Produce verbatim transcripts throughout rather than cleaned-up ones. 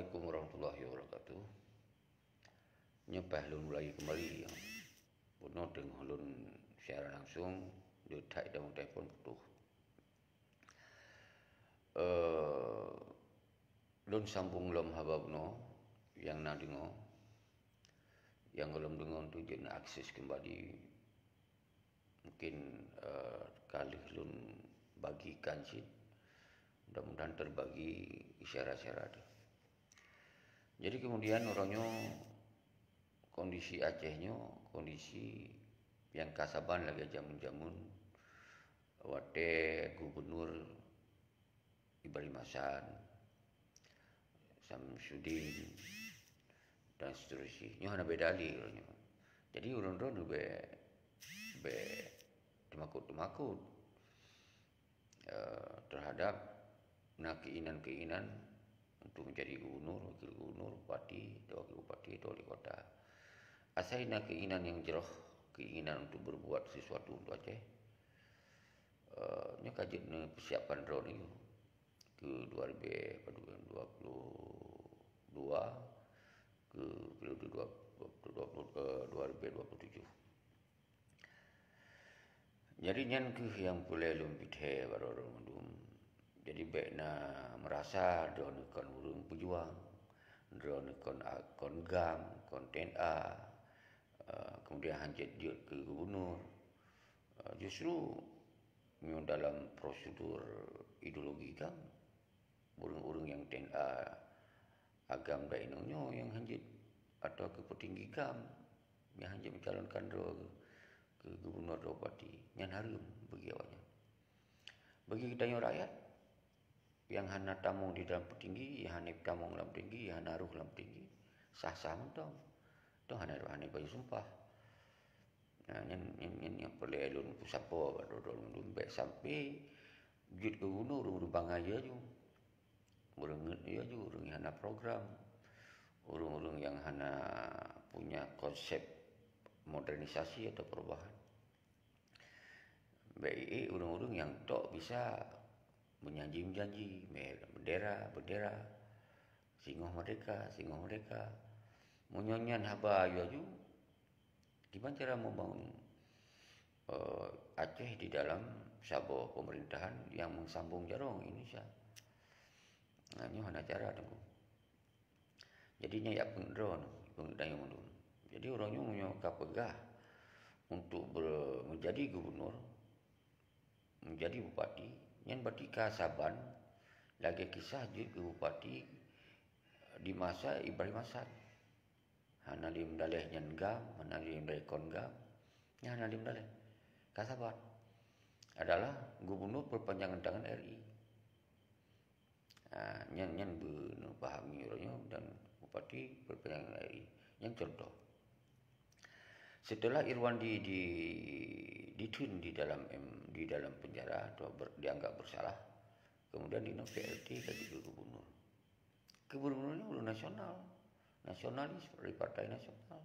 Assalamualaikum warahmatullahi wabarakatuh. Nyoe paih lôn mulai kembali, ya. Bunoe teungoh lôn siaran langsung, di that telepon putoh. Eh, lôn sambung lom haba bunoe nyang na deungoe, nyang gohlom deungoe tu jeuet na akses kembali. Mungkin, eh, ka lheueh lôn bagikan cit. Mudah-mudahan terbagi isyara-isyara tu. Jadi kemudian uroe nyoe kondisi Aceh nyoe, kondisi nyang ka saban lagèe jameun-jameun watèe Gubernur Ibrahim Hasan, Samsudin, dan seterusnya. Nyoe hana beda lé uroe nyoe. Jadi ureueng droeneuh bèk, bèk teumakot-teumakot, eh, terhadap na keinginan-keinginan untuk menjadi gubernur, wakil gubernur, bupati, atau wakil bupati, atau wali kota. Asai na keinginan nyang jroh, keinginan untuk berbuat sesuatu untuk Aceh, eh, nyoe ka jeuet neupersiapkan droeneuh keu dua ribu dua puluh dua, keu periode dua, dua puluh, eh, dua ribu dua puluh tujuh. Jadi nyan kheueh nyang peureulèe lôn peuthèe bak droeneuh mandum. Jadi bèk na meurasa droeneuh kon ureueng peujuang, droeneuh kon a-, kon GAM, kon T N A, eh, kemudian hanjeuet jeuet keu gubernur. Eh, justru nyoe dalam prosedur ideologi GAM, ureueng-ureueng nyang T N A, a GAM dan inong nyoe nyang hanjeuet, atau keu peutinggi GAM nyang hanjeuet mencalonkan droe keu gubernur atau bupati, nyan hareuem bagi awaknyan. Bagi geutanyoe rakyat nyang hana tamong di dalam peutinggi, nyang hana tamong lam peutinggi, nyang hana rôh lam peutinggi, sah-sah mantong. Toh hana, hana pajoh sumpah. Nah, nyan, nyan, nyan nyang peureulèe lôn peusampoe bak droeneuh mandum, bèk sampoe jeuet keu gubernur ureueng bangai laju. Ureueng ngeut laju, ureueng nyang hana program, ureueng-ureueng nyang hana punya konsep modernisasi atau perubahan. Bèk ié ureueng-ureueng nyang tok bisa menjanji-menjanji, bendera, bendera, singoh merdeka, singoh merdeka. Meunyoe nyan haba laju, kiban cara membangun, eh, Aceh di dalam saboh pemerintahan nyang meusambong jaroe ngon Indonesia? Nah, nyoe hana cara, Teungku. Jadi nyan jak peungeut droeneuh, peungeut tanyoe mandum. Jadi uroe nyoe meunyoe ka peugah untuk ber-, menjadi gubernur, menjadi bupati, nyan berarti ka saban lagèe kisah jeuet keu bupati di masa Ibrahim Hasan. Hana lé meudaleh nyan GAM, hana lé meudaleh kon GAM, nyan hana lé meudaleh. Ka saban adalah gubernur perpanjangan tangan R I. Ha, nyan, nyan beuneupahami uroe nyoe dan bupati perpanjangan R I. Nyan contoh. Setelah Irwandi di, ditheun di dalam em-, di dalam penjara atau ber-, dianggap bersalah, kemudian dinoe P L T ka jeuet keu gubernur. Gubernur nyoe ureueng nasional, nasionalis dari Partai Nasional.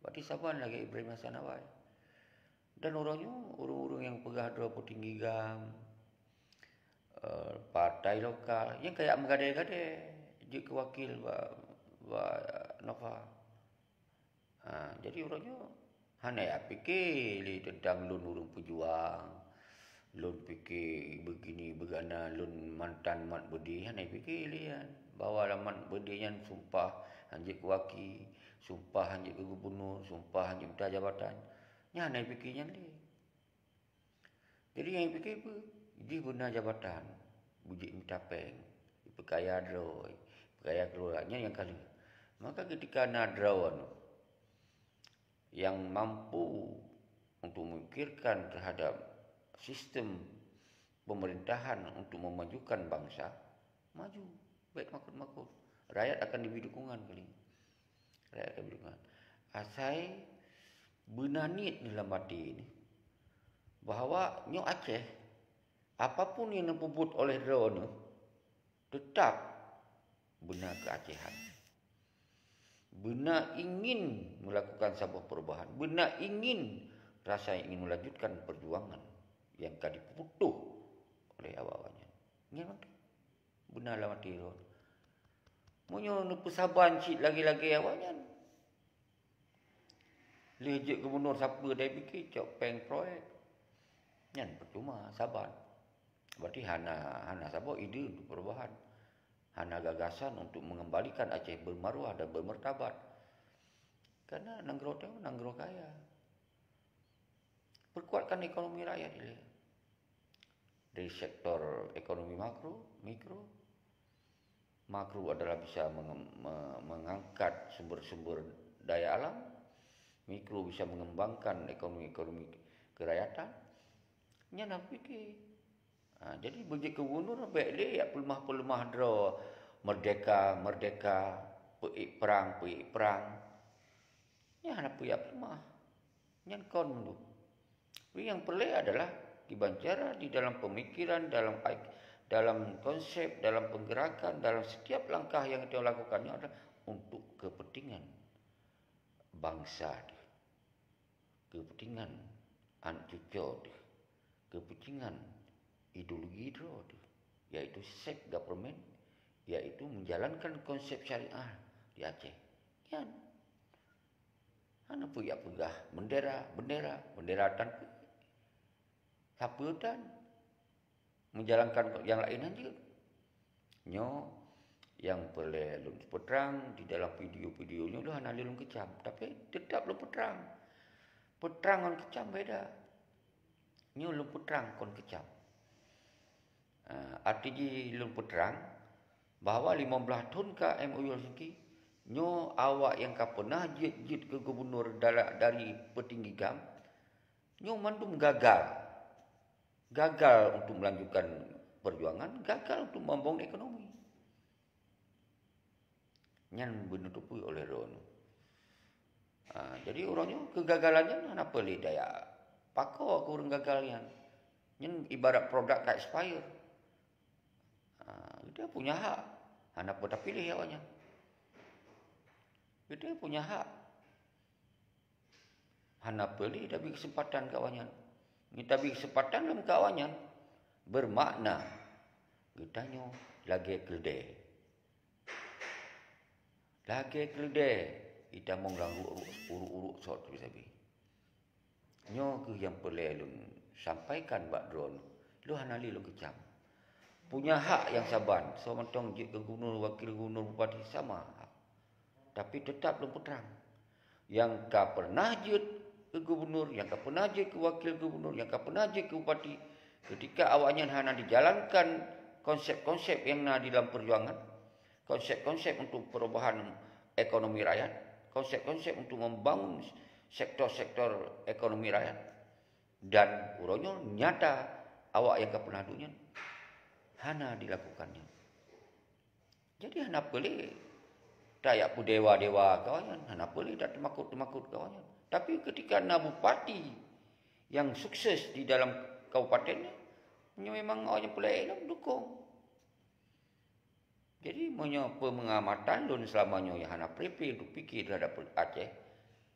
Berarti saban lagèe Ibrahim Hasan awai. Dan uroe nyoe ureueng-ureueng nyang peugah droe peutinggi GAM, eh, partai lokal, nyan ka jak meugadèe-gadèe jeuet keu wakil bak, bak Nova. Ha, jadi uroe nyoe hana pike lé teuntang lôn ureueng peujuang, lôn pike begini begana, lôn mantan mat beudé, hana pike lé nyan. Bahwa lam mat beudé nyan sumpah hanjeuet keu waki, sumpah hanjeuet keu gubernur, sumpah hanjeuet mita jabatan. Nyan hana pike nyan lé. Jadi nyang jipike peue? Jih beuna jabatan, beujeuet mita péng, jipeukaya droe, jipeukaya keuluwarga, nyan nyang ka lheueh. Maka keutika na droeneuh nyang mampu untuk memikirkan terhadap sistem pemerintahan untuk memajukan bangsa, maju, bèk makot-makot. Rakyat akan dibri dukungan kali. Rakyat akan dibri dukungan. Asai beuna niet neuh lam até neuh bahwa nyoe Aceh, apapun nyang neupeubuet oleh droeneuh, teutap beuna keuacehan. Beuna ingin melakukan saboh perubahan, beuna ingin, rasa ingin melanjutkan perjuangan nyang ka jipeuputoh oleh awak-awak nyan. Nyan mantong. Beuna lam até droeneuh. Meunyoe neupeusaban cit lagée-lagée awaknyan, lheueh jeuet gubunur sapeue dai pike cok péng proyek. Nyan percuma saban. Berarti hana, hana saboh ide untuk perubahan. Hana gagasan untuk mengembalikan Aceh bermaruah dan bermartabat. Karena nanggroe teuh nanggroe kaya. Perkuatkan ekonomi rakyat ilée. Dari sektor ekonomi makro, mikro. Makro adalah bisa mengem-, me-, mengangkat sumber-sumber daya alam, mikro bisa mengembangkan ekonomi-ekonomi kerakyatan. Nyan hana pike. Ha, jadi beujeuet keu gubunur bék lé jak peuleumah-peuleumah droe, merdeka, merdeka, peuék prang, peuék prang. Nyan hana peue jak peuleumah. Nyan kon meunurot. Tapi nyang peureulée adalah kiban cara di dalam pemikiran, dalam ai-, dalam konsep, dalam penggerakan, dalam setiap langkah yang kita lakukan nyoe adalah untuk kepentingan bangsa teuh, kepentingan aneuk cucoe teuh, kepentingan ideologi droe teuh, yaitu self government, yaitu menjalankan konsep syariah di Aceh. Nyan. Hana peue jak peugah bendera, bendera, bendera tan peue. Sapeue tan? Menjalankan nyang laén han jeuet. Nyoe nyang peureulée lôn peutrang di dalam video-video nyoe, lôn hana lé lôn keucam, tapi teutap lôn peutrang. Peutrang ngon keucam beda. Nyoe lôn peutrang kon keucam. Ah, arti jih lôn peutrang bahwa limong blaih thon ka M O U Helsinki, nyoe awak nyang ka peunah jeuet-jeuet keu gubunur dara-, dari peutinggi GAM, nyoe mandum gagal. Gagal untuk melanjutkan perjuangan, gagal untuk membangun ekonomi. Nyan beuneutopi oleh droeneuh. Ha, jadi uroe nyoe keugagalan nyan hana peue lé tajak pakoe keu ureuëng gagal nyan. Nyan ibarat produk ka expire. Ha, geutanyoe punya hak, hana peue tapiléh awaknyan. Geutanyoe punya hak. Hana peue lé tabri keuseumpatan keu awaknyan. Meunyoe tabri keuseumpatan lom keu awaknyan, beumakna geutanyoe lagée keuleudée. Lagée keuleudée itamong lam ureuëk-ureuëk sot sabe-sabe. Nyoe kheueh nyang peureulée lôn sampaikan bak droeneuh. Lôn hana lé lôn keucam. Punya hak nyang saban, soe mantong jeuet keu gubunur, wakil gubunur, bupati, sama hak. Tapi teutap lôn peutrang. Nyang ka peureunah jeuet keu gubunur, nyang ka peureunah jeuet keu wakil gubunur, nyang ka peureunah jeuet keu bupati, keutika awaknyan hana dijalankan konsep-konsep nyang na di dalam peujuangan, konsep-konsep untuk perubahan ekonomi rakyat, konsep-konsep untuk membangun sektor-sektor ekonomi rakyat, dan uroe nyoe nyata awak nyang ka peureunah duek nyan hana dilakukan nyan. Jadi hana peue lé tajak peudewa-dewa keu awaknyan, hana peue lé tateumakot-teumakot keu awaknyan. Tapi keutika na bupati nyang sukses di dalam kabupaten nyan, nyoe memang awaknyan peureulée lom dukong. Jadi meunyoe peumeungamatan lôn seulama nyoe nyang hana prepe untuk pike terhadap Aceh,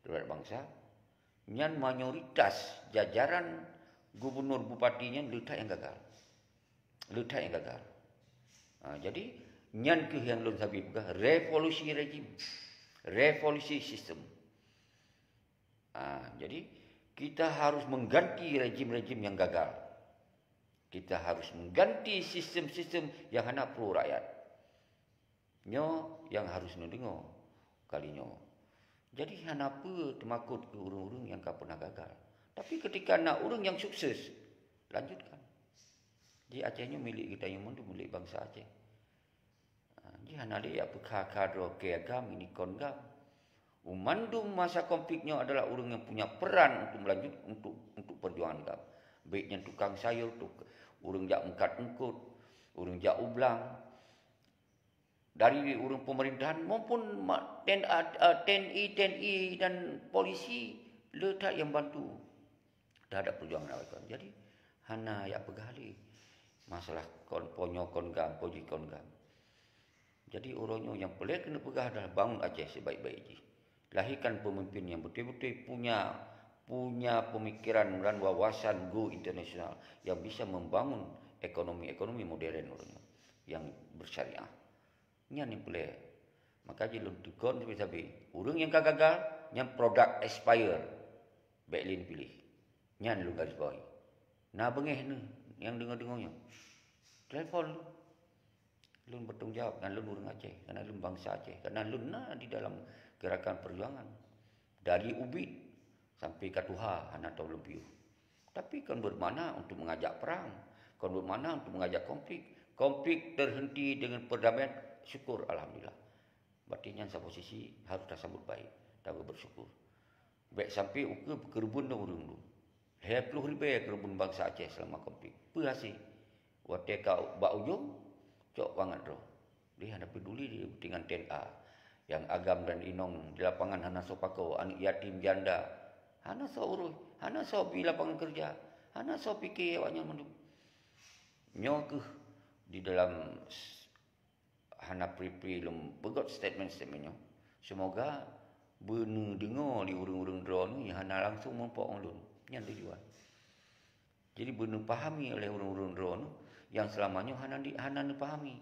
terhadap bansa, nyan mayoritas jajaran gubunur bupati nyan le that nyang gagal. Le that nyang gagal. Ha, jadi nyan kheueh nyang lôn sabe peugah revolusi rejim, revolusi sistem. Ha, jadi kita harus mengganti rejim-rejim yang gagal. Kita harus mengganti sistem-sistem yang hana pro rakyat. Nyoe nyang harus neudeungoe kali nyoe. Jadi hana peue teumakot keu ureuëng-ureuëng nyang ka pernah gagal. Tapi ketika na ureuëng nyang sukses, lanjutkan. Di Aceh nyoe milék geutanyoe mandum, milék bansa Aceh. Ha, jih hana lé jak peukha-kha droe keu GAM, ini kon GAM. Mandum masa konflik nyoe adalah ureuëng nyang punya peran untuk melanjut untuk, untuk perjuangan GAM. Baik nyan tukang sayur, tuk-, ureuëng jak meukat eungkot, ureuëng jak u blang. Dari ureuëng pemerintahan maupun ma-, ten-, a, a, TNI, TNI dan polisi le that nyang bantu terhadap perjuangan awaknyan. Jadi hana jak peugah lé masalah kon, po nyoe kon GAM, po jih kon GAM. Jadi uroe nyoe nyang peureulée keuneuk peugah adalah bangun Aceh sebaik-baik jih. Lahirkan pemimpin yang betul-betul punya, punya pemikiran dan wawasan go internasional yang bisa membangun ekonomi-ekonomi modern uroe nyoe yang bersyariah. Nyan nyang peureulée Maka jih lôn teukon sabe-sabe. Ureuëng nyang ka gagal, nyan produk expire. Bék lé neupiléh. Nyan lôn garis bawahi. Na beungéh neuh nyang deungoe-deungoe nyoe. Telepon lôn. Lôn bertanggung jawab dan lôn ureuëng Aceh, karena lôn bangsa Aceh, karena lôn na di dalam gerakan perjuangan. Dari ubit sampai ka tuha hana tao lôn piôh. Tapi kon bermakna untuk mengajak perang, kon bermakna untuk mengajak konflik. Konflik terhenti dengan perdamaian, syukur alhamdulillah. Berarti nyan saboh sisi harus tasambut baik, tabersyukur. Bék sampai ukeue keureubeuen ureuëng dum. Lhée ploh ribée keureubeuen bansa Aceh seulama konflik. Peue hase? Watée ka bak ujong, cok bangat droe. Dia hana peduli dia dengan T N A. Yang agam dan inong di lapangan hana soe pakoe, aneuk yatim janda. Hana soe urus, hana soe bi lapangan kerja, hana soe pike awaknyan mandum. Nyoe keuh di dalam hana pri-pri lôn peugét statement-statement nyoe. Seumoga beuneudeungoe lé ureuëng-ureuëng droeneuh nyang hana langsong meurumpok ngon lôn. Nyan tujuan. Jadi beuneupahami oleh ureuëng-ureuëng droeneuh nyang seulama nyoe hana di, hana neupahami.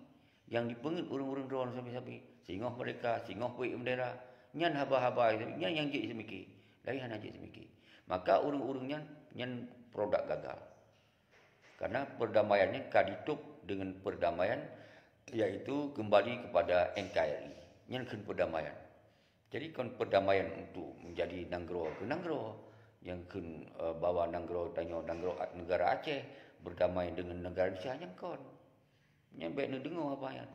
Nyang dipeungét ureuëng-ureuëng droeneuh sabe-sabe. Singoh merdeka, singoh beuet bendera. Nyan haba-haba, nyan nyang jeuet seumiké. Laén hana jeuet seumiké. Maka ureuëng-ureuëng nyan, nyan produk gagal. Karena perdamaian nyan ka ditôb dengan perdamaian, yaitu kembali kepada N K R I. Nyan kheun perdamaian. Jadi kon perdamaian untuk menjadi nanggroe keu nanggroe, nyang kheun, eh, bahwa nanggroe tanyoe, nanggroe a-, negara Aceh berdamai dengan negara Indonesia, nyan kon. Nyan bék neudeungoe haba nyan.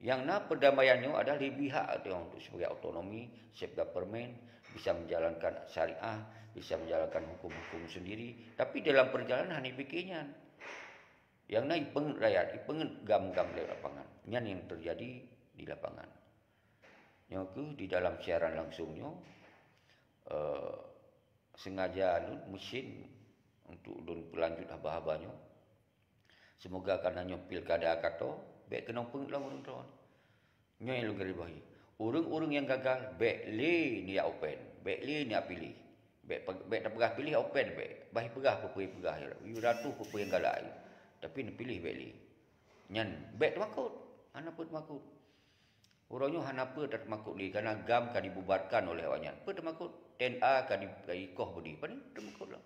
Nyang na perdamaian nyoe adalah leubeh hak tanyoe untuk sebagai otonomi, self government, bisa menjalankan syariah, bisa menjalankan hukum-hukum sendiri. Tapi dalam perjalanan hana pikir nyan. Nyang na ipeungét rakyat, ipeungét gam-gam lewat lapangan. Nyan nyang terjadi di lapangan. Nyoe keuh di dalam siaran langsung nyoe, eh, sengaja lôn meusen untuk lôn peulanjut haba-haba nyoe. Seumoga kana nyoe pilkada ka toe, bék keunong peungét lom ureuëng droe. Nyoe nyang lôn garis bawahi. Ureuëng-ureuëng nyang gagal, bék lé neujak open, bék lé neujak piléh. Bék pe-, bék tapeugah piléh open bék. Bah peugah peue-peue peugah, yue ratuh peue-peue nyang galak yue. Tapi neupiléh bék lé. Nyan bék teumakot, hana peue teumakot. Uroe nyoe hana peue teumakot lé, karena gam ka dibubarkan oleh awaknyan. Peue teumakot? T N A ka di-, ka ikoh beudé. Pane teumakot lom.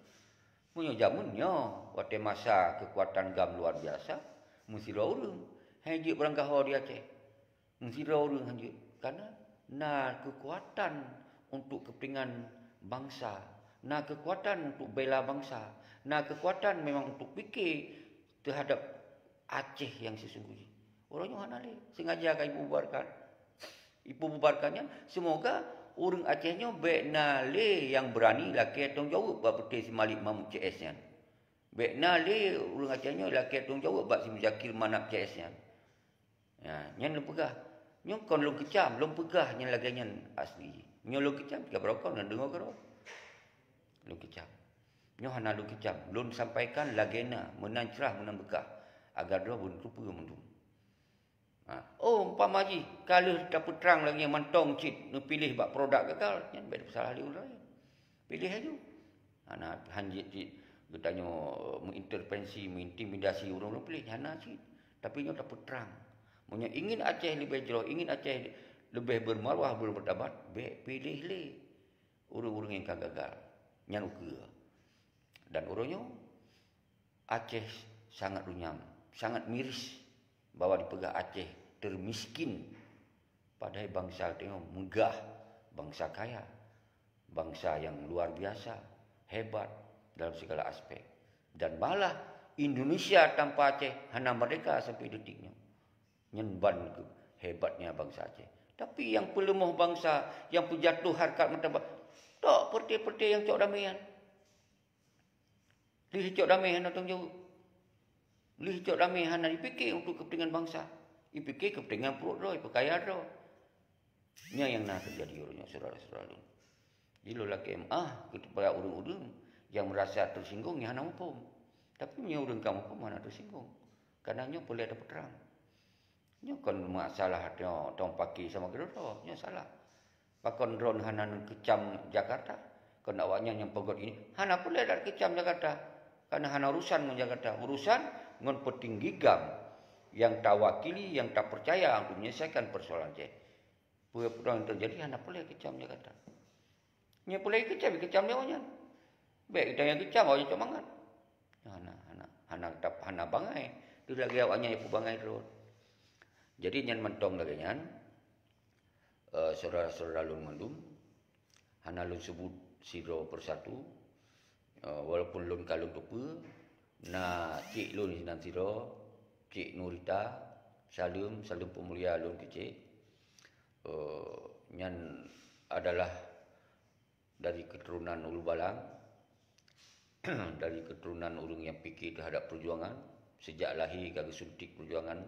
Meunyoe jameun nyoe, watée masa keukuatan gam luar biasa, meusidroe ureuëng han jeuet beurangkaho di Aceh. Meusidroe ureuëng han jeuet. Karena na keukuatan untuk keupeuntengan bansa, na keukuatan untuk bela bansa, na keukuatan memang untuk pike teuhadap Aceh nyang sesungguhnya. Uroe nyoe hana lé, sengaja ka ibubarkan. Ibubarkan nyan, seumoga ureuëng Aceh nyoe bék na lé nyang beurani lakée tanggung jaweueb bak peuté si Malik Mahmud C S nyan. Bék na lé ureuëng Aceh nyoe lakée tanggung jaweueb bak si Muzakir Manaf C S nyan. Ya, nyan lôn peugah. Nyoe kon lôn keucam, lôn peugah nyan lagée nyan asli. Nyoe lôn keucam, tiga beurokon ngon deungoe keudroe. Lôn keucam. Nyoe hana lôn keucam, lôn sampaikan lagée na, meunan crah meunan beukah, agar droe beuneuteupeu mandum. Ha. Oh, umpama jih, ka lheueh tapeutrang lagée nyan mantong cit neupiléh bak produk gagal, nyan bék tapeusalah lé ureuëng laén. Piléh laju. Hana han jeuet cit geutanyoe meuintervensi, meuintimidasi ureuëng-ureuëng piléh, hana cit. Tapi nyoe tapeutrang. Meunyoe ingin Aceh leubeh jroh, ingin Aceh leubeh bermarwah, bermartabat, bék piléh lé ureuëng-ureuëng nyang ka gagal. Nyan ukeue. Dan uroe nyoe, Aceh sangat runyam, sangat miris bahwa dipeugah Aceh termiskin. Padahai bansa tanyoe meugah, bansa kaya, bansa nyang luar biasa, hebat dalam segala aspek. Dan malah Indonesia tanpa Aceh hana merdeka sampai detik nyoe. Nyan ban keuh hebatnya bansa Aceh. Tapi nyang peuleumoh bansa, nyang peujatoh harkat martabat, tok peureute-peureute nyang cok damé nyan. Lheueh cok damé hana tanggung jaweueb. Lheueh cok damé hana jipike untuk keupeuntengan bansa. Jipike keupeuntengan pruet droe, jipeukaya droe. Nyan nyang na teujadi uroe nyoe, syedara-syedara lôn. Jadi lôn lakée meuáh keupada ureuëng-ureuëng nyang meurasa teusinggong nyang hana muphom. Tapi meunyoe ureuëng ka muphom hana teusinggong, karena nyoe peureulée tapeutrang. Nyoe kon masalah tanyoe, tanyoe pake sama keudroe, nyoe salah. Pakon droeneuh hana neukeucam Jakarta? Kon awaknyan nyang peugét ini, hana peureulée takeucam Jakarta. Karena hana urusan ngon Jakarta, urusan ngon peutinggi gam nyang tawakili, nyang tapeucaya untuk menyelesaikan persoalan Aceh. Peue-peue nyang teujadi hana peureulée keucam lé gata. Nyoe peureulée keucam, keucam lé awaknyan. Bék geutanyoe keucam, awaknyan cok mangat. Hana, hana, hana, hana bangai. Di lagée awaknyan nyang peubangai droe. Jadi nyan mantong lagée nyan, eh, syedara-syedara lôn mandum, hana lôn seubut sidroe persatu, eh, walaupun lôn ka lôn teupeue, na cék lôn sinan sidroe, Cék Nurita, saleuem, saleuem peumulia lôn keu cék. Eh, nyan adalah dari keuturonan Ulubalang, dari keuturonan ureuëng nyang pike teuhadap peujuangan. Sejak lahé ka geusuntik peujuangan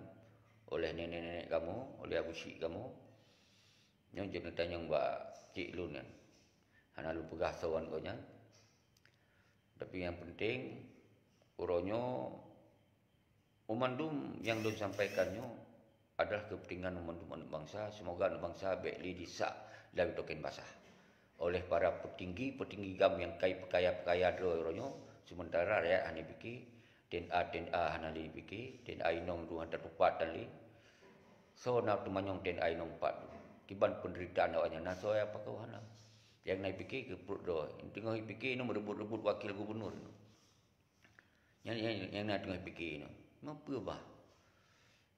oleh nenek-nenek kamoe, oleh abu syik kamoe. Nyoe jeuet neutanyong bak cék lôn nyan. Hana lôn peugah soe gobnyan. Tapi nyang penting, uroe nyoe, meumandum nyang lôn sampaikan nyoe adalah keupeuntengan meumandum aneuëk bansa. Seumoga aneuëk bansa bék lé jisak lam token basah oleh para peutinggi-peutinggi gam nyang kai peukaya-peukaya droe uroe nyoe, seumeuntara rakyat hana pike, T N A, T N A hana lé pike, T N A inong dua hana tupat tan lé. Soe na teumanyong T N A inong pat tu? Kiban peunderitaan awaknyan, na soe nyang pakoe hana? Nyang na pike keu pruet droe. Teungoh pike nyoe meureubot-reubot wakil gubunur nyoe. Nyan, nyan, nyang na teungoh pike nyoe. Meupeu bah.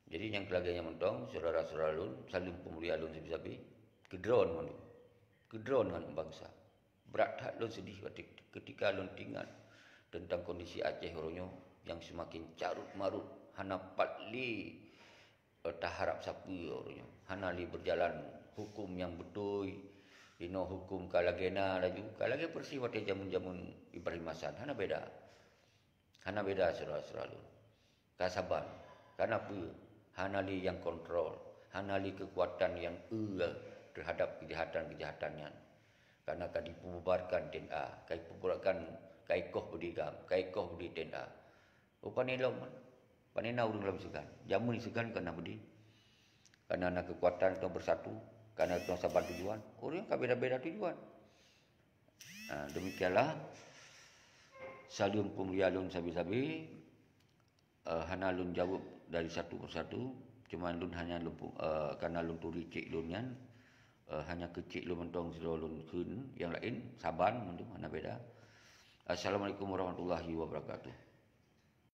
Jadi nyang lagée nyan mantong, syedara-syedara lôn, saleuem peumulia lôn sabe-sabe, keudroe mandum. Keudroe ngon bansa. Brat that lôn seudeh watée keutika lôn teuingat teuntang kondisi Aceh uroe nyoe nyang seumaken carut marut, hana pat lé, eh, taharab sapeue uroe nyoe. Hana lé beujalan huköm nyang beutôi, inoe huköm ka lagée na laju, ka lagée persis watée jamén-jamén Ibrahim Hasan, hana beda. Hana beda syedara-syedara lôn. Ka saban, kana peue? Hana lé nyang kontrol, hana lé keukuatan nyang eu teuhadap keujahatan-keujahatan nyan. Kana ka jipeububarkan T N A, ka jipeububarkan, ka jikoh beudé gam, ka jikoh beudé T N A. Oh, pane lom, pane na ureuëng lom seugan. Jamén seugan kana beudé. Kana na keukuatan teuh beusatu, kana teuh saban tujuan. Ureuëng ka beda-beda tujuan. Nah, demikianlah saleuem peumulia lôn sabe-sabe. Eh, hana lôn jaweueb dari satu persatu, cuma lôn hanya lôn pu-, eh, kana lôn turi cék lôn nyan, eh, hanya keu cék lôn mantong sidroe lôn kheun, nyang laén saban mandum hana beda. Assalamualaikum warahmatullahi wabarakatuh.